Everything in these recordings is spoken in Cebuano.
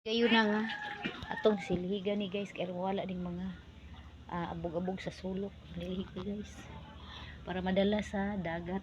Kayo na nga atong silhigan ni, guys, kay wala ning mga abog-abog sa sulok. Nilhig ko, guys, para madala sa dagat.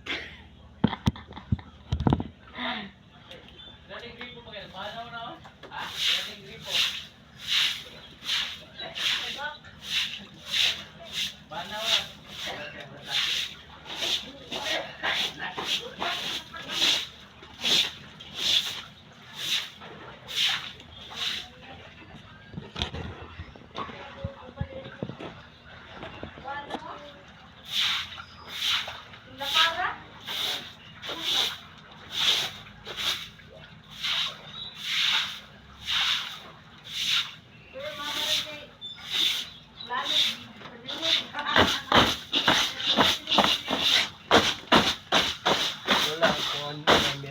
Wala kung ano kami.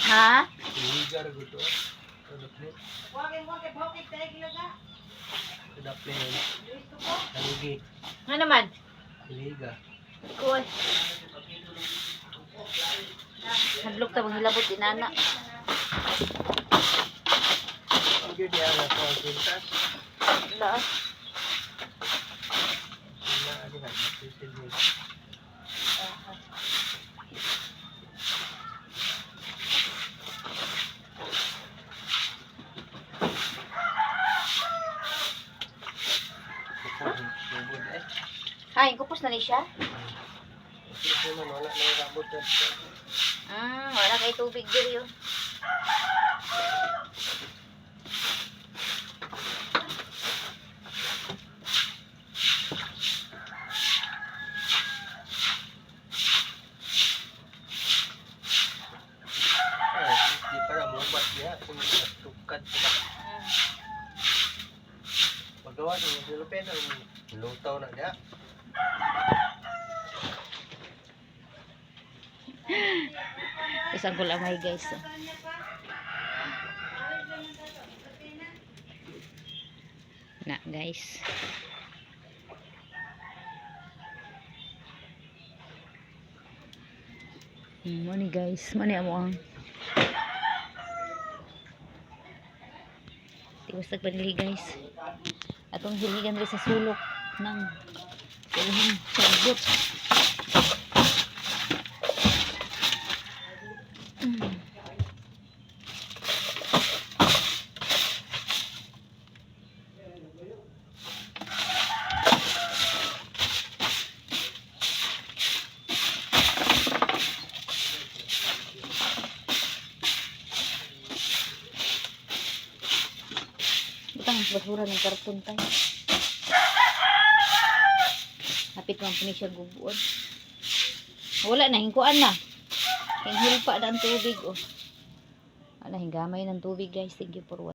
Ha? Ligar gusto. Daplin. Daplin. Haligi. Nga naman? Liga. Kuy. Hadlok ta manghilabot inana. Ang yun niya na ko ang kwintas. Wala. Wala ano na. Matisil mo. Sugod eh. Ay, kupos na ni siya. Ito man wala na yung rabot na. Wala kay tubig diri oh. Eh, di para mubat niya kung tukad sila. Pagawa sa mga Pilipino, ang lutaw na niya. Isang kulamay, guys, oh. Na, guys. Money, guys, money amo ang. Tiwas tagpanili, guys. Atong hiligan rin sa sulok ng ilahang sagot. Butang basura ng karton tayo. Hapit man po ni siya gubuon. Wala na, hingkuan na. Hinghilpa na ang tubig. Oh. Wala, hinggamay ng tubig, guys. Thank you for watching.